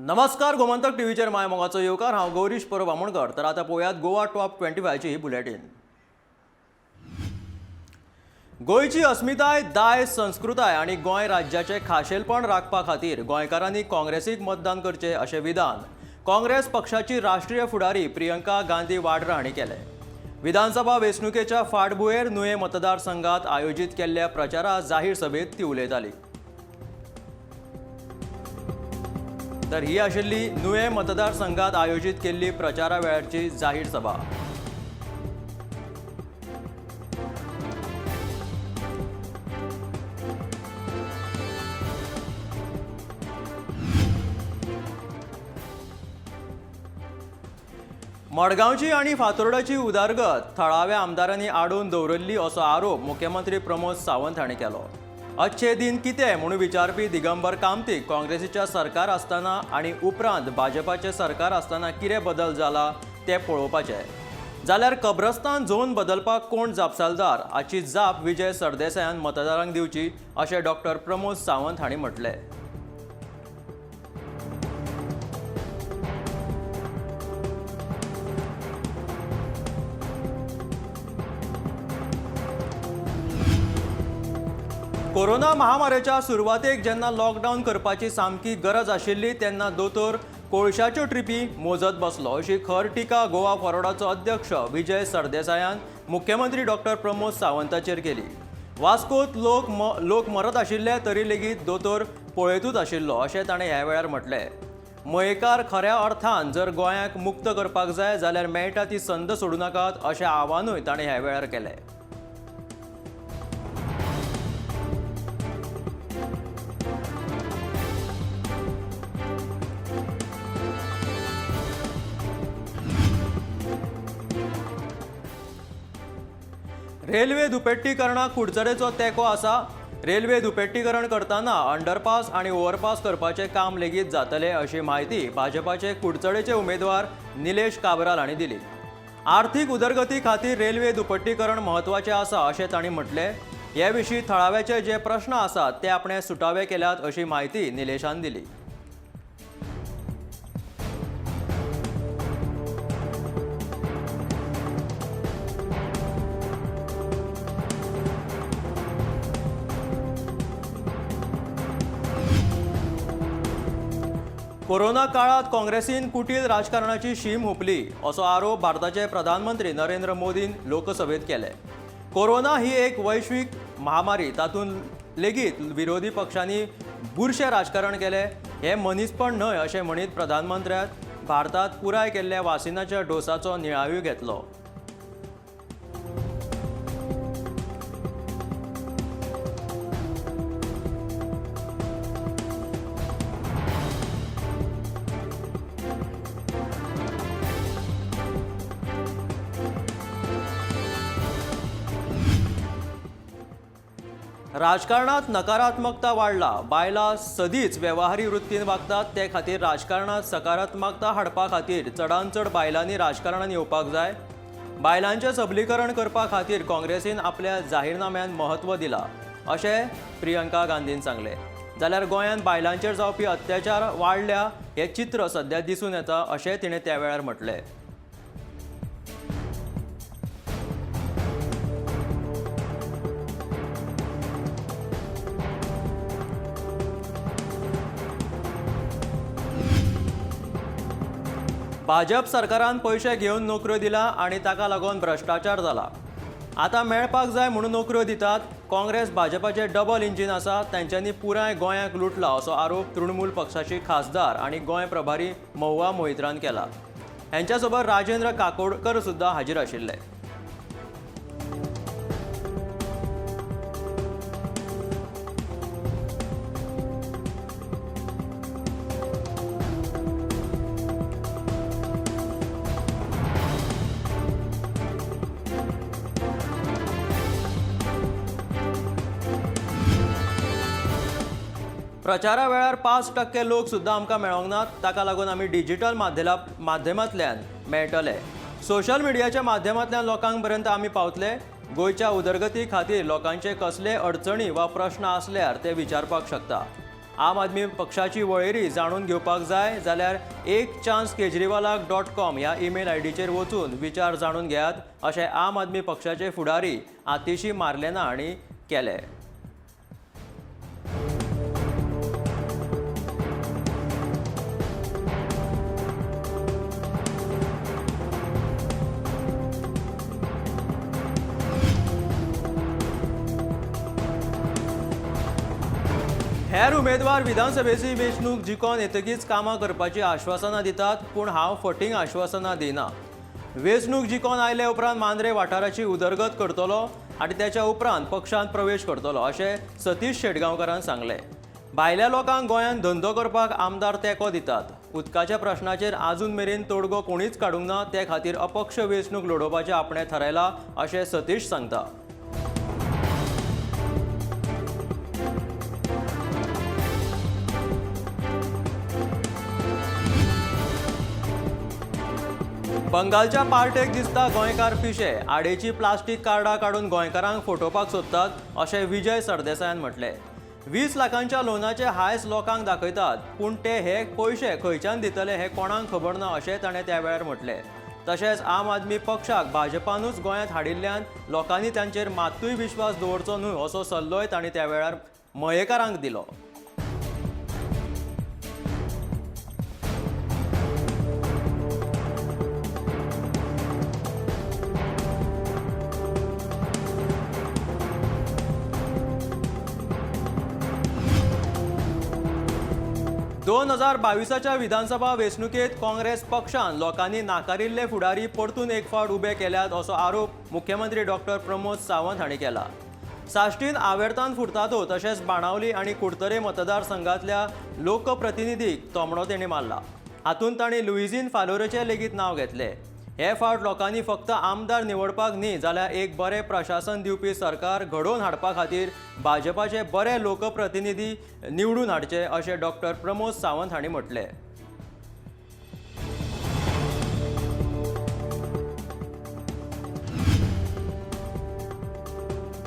नमस्कार, गोमंतक टीव्हीचेर माय मोगाचो येवकार. हांव गौरीश परब आमोणकर. तर आतां पळोवयात गोवा टॉप 25ची ही बुलेटीन. गोंयची अस्मिताय, दायज, संस्कृताय आनी गोंय राज्याचें खाशेलपण राखपा खातीर गोंयकारांनी काँग्रेसीक मतदान करचें अशें विधान काँग्रेस पक्षाची राष्ट्रीय फुडारी प्रियंका गांधी वाड्रा हांणी केलें. विधानसभा वेंचणुकेच्या फाटभुंयेर नुवें मतदारसंघात आयोजीत केल्ल्या प्रचारा जाहीर सभेत ती उलयताली. तर ही आशिल्ली नुवें मतदारसंघात आयोजीत केल्ली प्रचारा वेळारची जाहीर सभा. मडगांवची आनी फातोर्डाची उदरगत थळाव्या आमदारांनी आडोवन दवरिल्ली असो आरोप मुख्यमंत्री प्रमोद सावंत हांणी केलो. अच्छे दिन कितें म्हणून विचारपी दिगंबर कामतीक काँग्रेसीच्या सरकार आसतना आनी उपरांत भाजपाचें सरकार आसतना कितें बदल जाला तें पळोवपाचें. जाल्यार कब्रस्तान झोन बदलपाक कोण जापसालदार हाची जाप विजय सरदेसायान मतदारांक दिवची अशें डॉक्टर प्रमोद सावंत हांणी म्हटलें. कोरोना महामारीच्या सुरवातेक जेन्ना लॉकडावन करपाची सामकी गरज आशिल्ली तेन्ना दोतोर कोळशाच्यो ट्रिपी मोजत बसलो अशी खर टिका गोवा फॉरवर्डाचो अध्यक्ष विजय सरदेसायान मुख्यमंत्री डॉक्टर प्रमोद सावंताचेर केली. वास्कोत लोक मरत आशिल्ले तरी लेगीत दोतोर पळयतूच आशिल्लो अशें ताणें ह्या वेळार म्हटलें. मयेकार खऱ्या अर्थान जर गोंयाक मुक्त करपाक जाय जाल्यार मेळटा ती संद सोडूं नाकात अशें आवाहनूय ताणें ह्या वेळार केलें. रेल्वे दुपेट्टीकरणाक कुडचडेचो तेंको आसा. रेल्वे दुपेट्टीकरण करतना अंडरपास आनी ओव्हरपास करपाचें काम लेगीत जातलें अशी म्हायती भाजपाचे कुडचडेचे उमेदवार निलेश काब्राल हांणी दिली. आर्थीक उदरगती खातीर रेल्वे दुपट्टीकरण म्हत्वाचें आसा अशें तांणी म्हटलें. हे विशीं थळाव्याचे जे प्रश्न आसात ते आपणें सुटावे केल्यात अशी म्हायती निलेशान दिली. कोरोना काळात काँग्रेसीन कुटील राजकारणाची शीम हुपली असो आरोप भारताचे प्रधानमंत्री नरेंद्र मोदीन लोकसभेत केले. कोरोना ही एक वैश्वीक महामारी, तातूंत लेगीत विरोधी पक्षांनी बुरशें राजकारण केलें हें मनीसपण न्हय अशें म्हणीत प्रधानमंत्र्यान भारतांत पुराय केल्ल्या वासिनाच्या डोसाचो नियाळूय घेतलो. राजकारणात नकारात्मकता वाडला. बायलां सदींच वेव्हारी वृत्तीन वागतात ते खातीर राजकारणात सकारात्मकता हाडपा खातीर चडांत चड बायलांनी राजकारणात येवपाक जाय. बायलांचें सबलीकरण करपा खातीर काँग्रेसीन आपल्या जाहीरनाम्यान म्हत्व दिलां अशें प्रियंका गांधीन सांगलें. जाल्यार गोंयांत बायलांचेर जावपी अत्याचार वाडल्या हें चित्र सध्या दिसून येता अशें तिणें त्या वेळार म्हटलें. भाजप सरकारान पयशे घेवन नोकऱ्यो दिला आनी ताका लागून भ्रश्टाचार जाला. आतां मेळपाक जाय म्हणून नोकऱ्यो दितात. काँग्रेस भाजपाचें डबल इंजीन आसा, तांच्यांनी पुराय गोंयाक लुटला असो आरोप तृणमूल पक्षाची खासदार आनी गोंय प्रभारी महुआ मोहित्रान केला. हेंच्यासोबत राजेंद्र काकोडकर सुद्दां हाजीर आशिल्ले. प्रचारा वेळार 5% लोक सुद्दां आमकां मेळोंक नात, ताका लागून आमी डिजिटल माध्यमांतल्यान मेळटले. सोशल मिडियाच्या माध्यमांतल्यान लोकांक पर्यंत आमी पावतले. गोंयच्या उदरगती खातीर लोकांचे कसले अडचणी वा प्रश्न आसल्यार ते विचारपाक शकता. आम आदमी पक्षाची वळेरी जाणून घेवपाक जाय जाल्यार एक चान्स केजरीवालाक .com ह्या ईमेल आयडीचेर वचून विचार जाणून घेयात अशें आम आदमी पक्षाचे फुडारी आतिशी मार्लेना हांणी केलें. हेर उमेदवार विधानसभेची वेंचणूक जिखोन येतकीच कामां करपाची आश्वासनां दितात, पूण हांव फटींग आश्वासनां दिना. वेंचणूक जिखोन आयले उपरांत मांद्रे वाठाराची उदरगत करतलो आनी त्याच्या उपरांत पक्षांत प्रवेश करतलो अशें सतीश शेटगांवकारान सांगलें. भायल्या लोकांक गोंयांत धंदो करपाक आमदार तेंको दितात. उदकाच्या प्रश्नाचेर आजून मेरेन तोडगो कोणीच काडूंक ना, ते खातीर अपक्ष वेंचणूक लडोवपाचें आपणें थारायलां अशें सतीश सांगता. बंगालच्या पार्टेक दिसता गोंयकार पिशे, आडेची प्लास्टीक कार्डां काडून गोंयकारांक फटोवपाक सोदतात अशें विजय सरदेसायान म्हटलें. 20 लाखांच्या लोनाचे हायस लोकांक दाखयतात, पूण ते हे पयशे खंयच्यान दितले हें कोणाक खबर ना अशें ताणें त्या वेळार म्हटलें. तशेंच आम आदमी पक्षाक भाजपानूच गोंयांत हाडिल्ल्यान लोकांनी तांचेर मात्तूय विश्वास दवरचो न्हय असो सल्लोय तांणी त्या वेळार मयेकारांक दिलो. दोन 2022 विधानसभा वेंचणुकेंत काँग्रेस पक्षान लोकांनी नाकारिल्ले फुडारी परतून एक फावट उबे केल्यात असो आरोप मुख्यमंत्री डॉक्टर प्रमोद सावंत हांणी केला. साश्टीन आवेर्तान फुर्तादो तशेंच बाणावली आनी कुडतरे मतदारसंघांतल्या लोकप्रतिनिधीक तोमणो तेणी मारला. हातूंत तांणी लुईझीन फालोरेचें लेगीत नांव घेतलें. हे फावट लोकांनी फक्त आमदार निवडपाक न्ही जाल्यार एक बरें प्रशासन दिवपी सरकार घडोवन हाडपा खातीर भाजपाचे बरे लोकप्रतिनिधी निवडून हाडचे अशें डॉक्टर प्रमोद सावंत हांणी म्हटलें.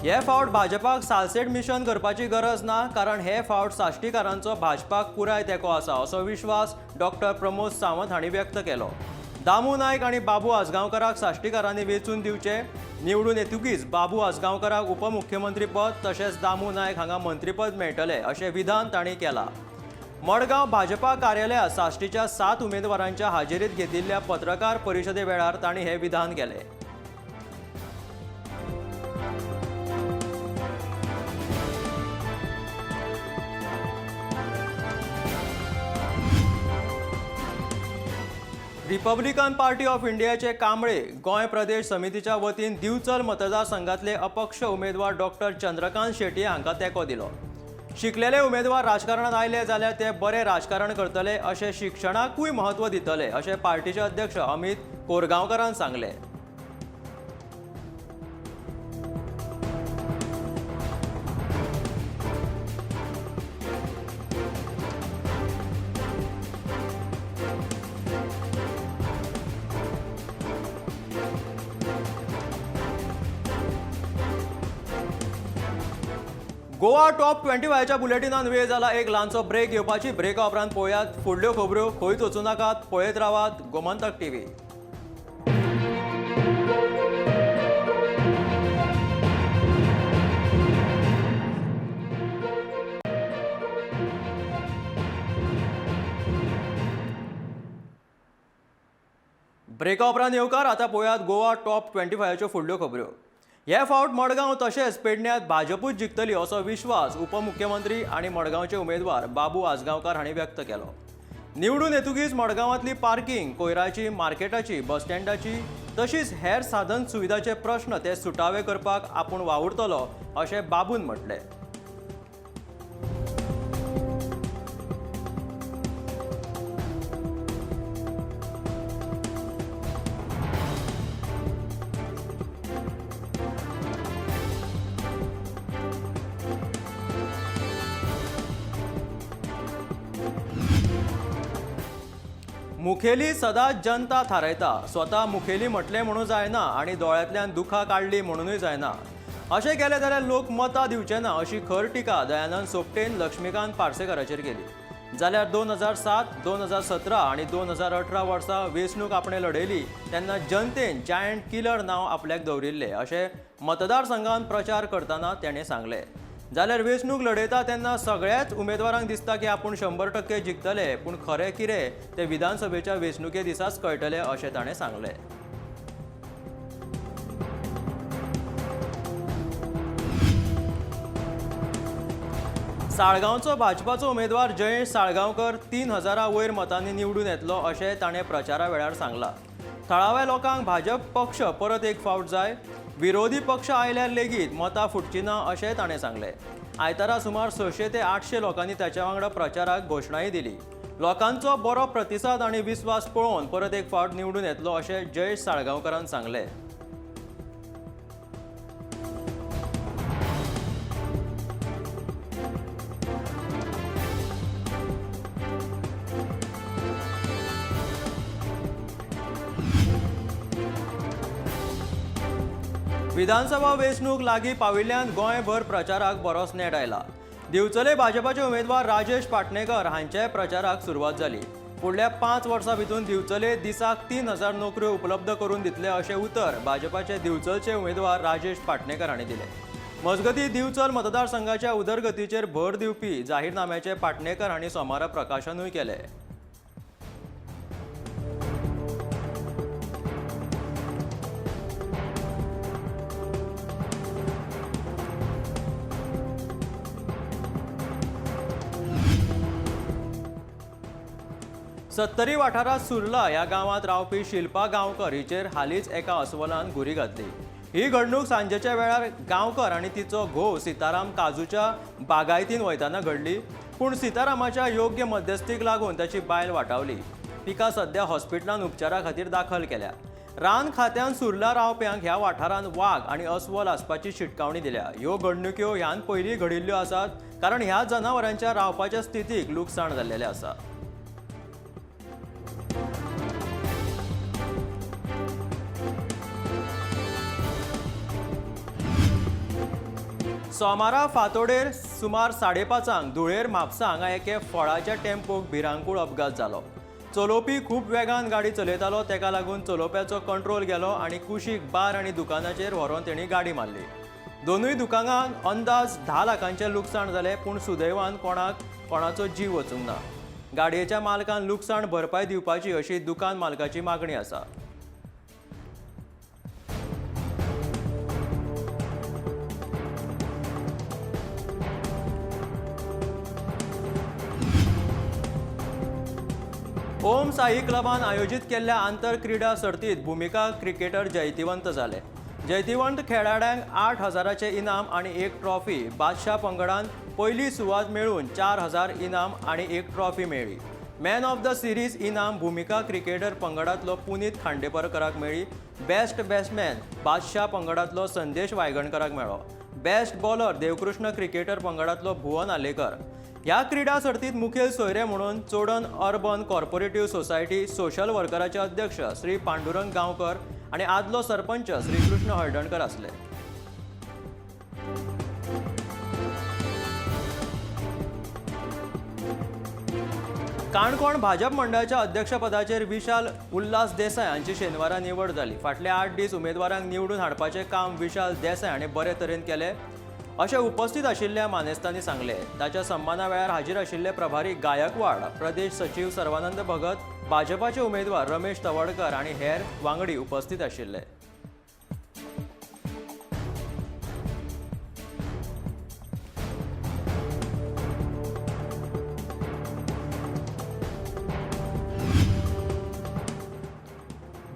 हे फावट भाजपाक सालसेट मिशन करपाची गरज ना, कारण हे फावट साश्टीकारांचो भाजपाक पुराय तेंको आसा असो विश्वास डॉक्टर प्रमोद सावंत हांणी व्यक्त केलो. दामू नायक आनी बाबू आजगांवकाराक साश्टीकारांनी वेंचून दिवचे. निवडून येतकीच बाबू आजगांवकाराक उपमुख्यमंत्रीपद तशेंच दामू नायक हांगा मंत्रीपद मेळटलें अशें विधान तांणी केलां. मडगांव भाजपा कार्यालयांत साश्टीच्या 7 उमेदवारांच्या हाजेरीत घेतिल्ल्या पत्रकार परिशदे वेळार तांणी हें विधान केलें. रिपब्लिकन पार्टी ऑफ इंडियाचे कांबळे गोंय प्रदेश समितीच्या वतीन दिवचल मतदारसंघातले अपक्ष उमेदवार डॉक्टर चंद्रकांत शेट्ये हांकां तेंको दिलो. शिकलेले उमेदवार राजकारणात आयले जाल्यार ते बरें राजकारण करतले अशें शिक्षणाकूय म्हत्व दितले अशें पार्टीचे अध्यक्ष अमित कोरगांवकारान सांगलें. गोवा टॉप 25च्या बुलेटिनान वेळ जाला एक ल्हानसो ब्रेक घेवपाची. ब्रेका उपरांत पळयात फुडल्यो खबऱ्यो. खंयच वचूं नाकात, पळयत रावात गोमंतक टीव्ही. ब्रेका उपरांत येवकार. आतां पळयात गोवा टॉप 25च्यो फुडल्यो खबऱ्यो. हे फावट मडगांव तशेंच पेडण्यांत भाजपूच जिखतली असो विश्वास उपमुख्यमंत्री आनी मडगांवचे उमेदवार बाबू आजगांवकार हांणी व्यक्त केलो. निवडून येतकीच मडगांवांतली पार्किंग, कोयराची, मार्केटाची, बस स्टँडाची तशीच हेर साधन सुविधाचे प्रश्न ते सुटावे करपाक आपूण वावुरतलो अशें बाबून म्हटलें. मुखेली सदांच जनता थारायता. स्वता मुखेली म्हटलें म्हणून जायना आनी दोळ्यांतल्यान दुखां काडली म्हणूनय जायना. अशें केलें जाल्यार लोक मतां दिवचे ना अशी खर टिका दयानंद सोपटेन लक्ष्मीकांत पार्सेकाराचेर केली. जाल्यार 2007, 2017 आनी 2018 वर्सा वेंचणूक आपणें लढयली तेन्ना जनतेन जायंट किलर नांव आपल्याक दवरिल्लें अशें मतदारसंघात प्रचार करतना तेणें सांगलें. जाल्यार वेंचणूक लढयता तेन्ना सगळ्याच उमेदवारांक दिसता की आपूण 100% जिखतले, पूण खरें कितें तें विधानसभेच्या वेंचणुके दिसाच कळटलें अशें ताणें सांगलें. साळगांवचो भाजपाचो उमेदवार जयेश साळगांवकर 3000 वयर मतांनी निवडून येतलो अशें ताणें प्रचारा वेळार सांगलां. थळाव्या लोकांक भाजप पक्ष परत एक फावट जाय, विरोधी पक्ष आयल्यार लेगीत मतां फुटची ना अशें ताणें सांगलें. आयतारा सुमार 600 ते 800 लोकांनी ताच्या वांगडा प्रचाराक घोशणाय दिली. लोकांचो बरो प्रतिसाद आनी विस्वास पळोवन परत एक फावट निवडून येतलो अशें जयेश साळगांवकरान सांगलें. विधानसभा वेंचणूक लागीं पाविल्ल्यान गोंयभर प्रचाराक बरोच नेट आयला. दिवचले भाजपाचे उमेदवार राजेश पाटणेकर हांच्याय प्रचाराक सुरवात जाली. फुडल्या 5 वर्सां भितर दिवचले दिसाक 3000 नोकऱ्यो उपलब्ध करून दितले अशें उतर भाजपाचे दिवचलचे उमेदवार राजेश पाटणेकर हांणी दिलें. मजगतीं दिवचल मतदारसंघाच्या उदरगतीचेर भर दिवपी जाहीरनाम्याचें पाटणेकर हांणी सोमारा प्रकाशनूय केलें. सत्तरी वाठारांत सुर्ला ह्या गांवांत रावपी शिल्पा गांवकर हिचेर हालींच एका अस्वलान घुरी घातली. ही घडणूक सांजेच्या वेळार गांवकर आनी तिचो घोव सीताराम काजूच्या बागायतीन वयताना घडली, पूण सीतारामाच्या योग्य मध्यस्थीक लागून ताची बायल वाटावली. तिका सध्या हॉस्पिटलान उपचारा खातीर दाखल केल्या. रान खात्यान सुर्ला रावप्यांक ह्या वाठारांत वाग आनी अस्वल आसपाची शिटकावणी दिल्या. ह्यो घडणुक्यो ह्यान पयलीं घडिल्ल्यो आसात, कारण ह्या जनावरांच्या रावपाच्या स्थितीक लुकसाण जाल्लेलें आसा. सोमारा फांतोडेर सुमार 5:30 धुळेर म्हापसा हांगा एके फळाच्या टेम्पोक भिरांकूळ अपघात जालो. चलोवपी खूब वेगान गाडी चलयतालो, ताका लागून चलोवप्याचो कंट्रोल गेलो आनी कुशीक बार आनी दुकानाचेर व्हरोन तेणी गाडी मारली. दोनूय दुकानांक अंदाज 10 लाखांचें लुकसाण जालें, पूण सुदैवान कोणाचो जीव वचूंक ना. गाडयेच्या मालकान लुकसाण भरपाय दिवपाची अशी दुकान मालकाची मागणी आसा. ओम साई क्लबान आयोजीत केल्ल्या आंतर क्रीडा सर्तीत भुमिका क्रिकेटर जैतिवंत जाले. जैतिवंत खेळाड्यांक 8000 इनाम आनी एक ट्रॉफी, बादशाह पंगडान पयली सुवात मेळून 4000 इनाम आनी एक ट्रॉफी मेळ्ळी. मॅन ऑफ the series इनाम भुमिका क्रिकेटर पंगडांतलो पुनीत खांडेपरकराक मेळ्ळी. बेस्ट बॅट्समॅन बादशाह पंगडांतलो संदेश वायगणकराक मेळ्ळो. बेस्ट बॉलर देवकृष्ण क्रिकेटर पंगडांतलो भुवन आलेकर. ह्या क्रीडा सर्तीत मुखेल सोयरे म्हणून Chodan urban cooperative society social वर्कराचे अध्यक्ष श्री पांडुरंग गांवकर आनी आदलो सरपंच श्री कृष्ण हळदणकर आसले. काणकोण भाजप मंडळाच्या अध्यक्षपदाचेर विशाल उल्हास देसाय हांची शेनवारा निवड जाली. फाटले 8 दीस उमेदवारांक निवडून हाडपाचें काम विशाल देसाय हांणी बरे तरेन केलें अशें उपस्थित आशिल्ल्या मानेस्तांनी सांगलें. ताच्या सन्माना वेळार हाजीर आशिल्ले प्रभारी गायकवाड, प्रदेश सचीव सर्वानंद भगत, भाजपाचे उमेदवार रमेश तवडकर आनी हेर वांगडी उपस्थित आशिल्ले.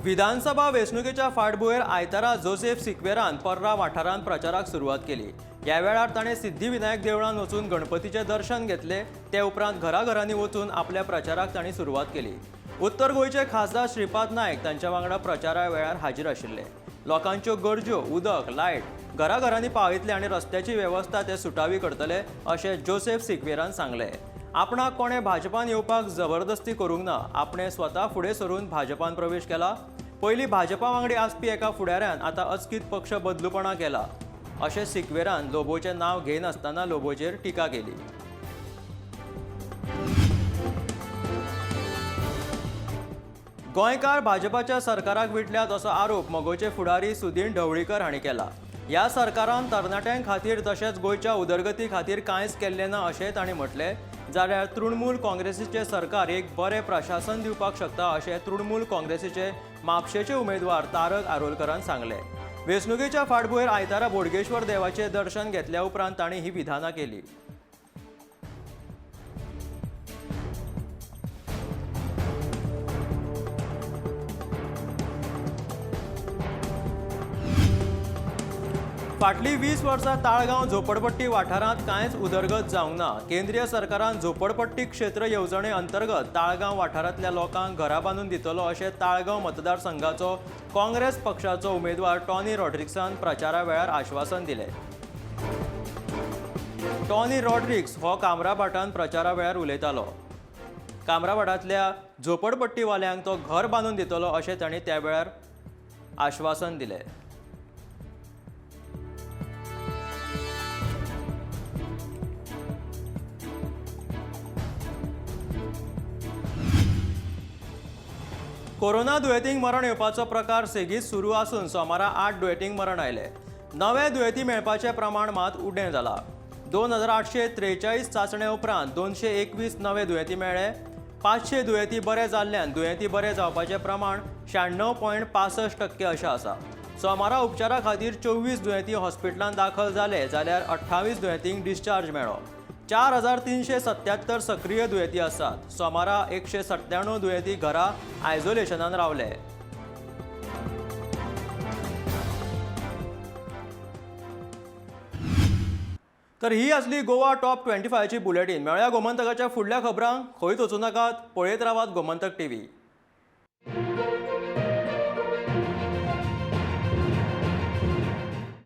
विधानसभा वेंचणुकेच्या फाटभुंयेर आयतारा जोसेफ सिक्वेरान पर्रा वाठारांत प्रचाराक सुरवात केली. ह्या वेळार ताणें सिद्धिविनायक देवळांत वचून गणपतीचें दर्शन घेतलें. ते उपरांत घराघरांनी वचून आपल्या प्रचाराक तांणी सुरवात केली. उत्तर गोंयचे खासदार श्रीपाद नायक तांच्या वांगडा प्रचारा वेळार हाजीर आशिल्ले. लोकांच्यो गरज्यो, उदक, लायट घराघरांनी पावयतले आनी रस्त्याची वेवस्था ते सुटावी करतले अशें जोसेफ सिक्वेरान सांगलें. आपणाक कोणें भाजपान येवपाक जबरदस्ती करूंक ना, आपणें स्वता फुडें सरून भाजपान प्रवेश केला. पयलीं भाजपा वांगडी आसपी एका फुडाऱ्यान आतां अचकीत पक्ष बदलूपणा केला. अशें सिक्वेरान लोबोचें नांव घेयनासतना लोबोचेर टिका केली. गोंयकार भाजपाच्या सरकाराक विटल्यात असो आरोप मगोचे फुडारी सुदीन ढवळीकर हांणी केला. ह्या सरकारान तरणाट्यां खातीर तशेंच गोंयच्या उदरगती खातीर कांयच केल्लें ना अशें तांणी म्हटलें. जाल्यार तृणमूल काँग्रेसीचें सरकार एक बरें प्रशासन दिवपाक शकता अशें तृणमूल काँग्रेसीचे म्हापशेचे उमेदवार तारक आरोलकरान सांगलें. वेंचणुकेच्या फाटभुंयेर आयतारा बोडगेश्वर देवाचें दर्शन घेतल्या उपरांत तांणी ही विधानां केली. फाटलीं 20 वर्सां ताळगांव झोपडपट्टी वाठारांत कांयच उदरगत जावंक ना. केंद्रीय सरकारान झोपडपट्टी क्षेत्र येवजणे अंतर्गत ताळगांव वाठारांतल्या लोकांक घरां बांदून दितलो अशें ताळगांव मतदारसंघाचो काँग्रेस पक्षाचो उमेदवार टॉनी रॉड्रिक्सान प्रचारा वेळार आश्वासन दिलें. टॉनी रॉड्रिक्स हो कामराभाटान प्रचारा वेळार उलयतालो. कामराभाटांतल्या झोपडपट्टीवाल्यांक तो घर बांदून दितलो अशें तांणी त्या वेळार आश्वासन दिलें. कोरोना दुयेंतींक मरण येवपाचो प्रकार सेगीत सुरू आसून सोमारा 8 दुयेंतींक मरण आयलें. नवे दुयेंती मेळपाचें प्रमाण मात उणें जालां. 2843 चांचणे उपरांत 221 नवे दुयेंती मेळ्ळे. 500 दुयेंती बरे जाल्ल्यान दुयेंती बरे जावपाचें प्रमाण 96.65% अशें आसा. सोमारा उपचारा खातीर 24 दुयेंती हॉस्पिटलांत दाखल जाले जाल्यार 28 दुयेंतींक डिस्चार्ज मेळ्ळो. 4377 सक्रीय दुयेंती आसात. सोमारा 197 दुयेंती घरा आयसोलेशनान रावले. तर ही आसली गोवा टॉप 25ची बुलेटीन. मेळया गोमंतकाच्या फुडल्या खबरांक. खंयच वचूं नाकात, पळयत रावात गोमंतक टीव्ही.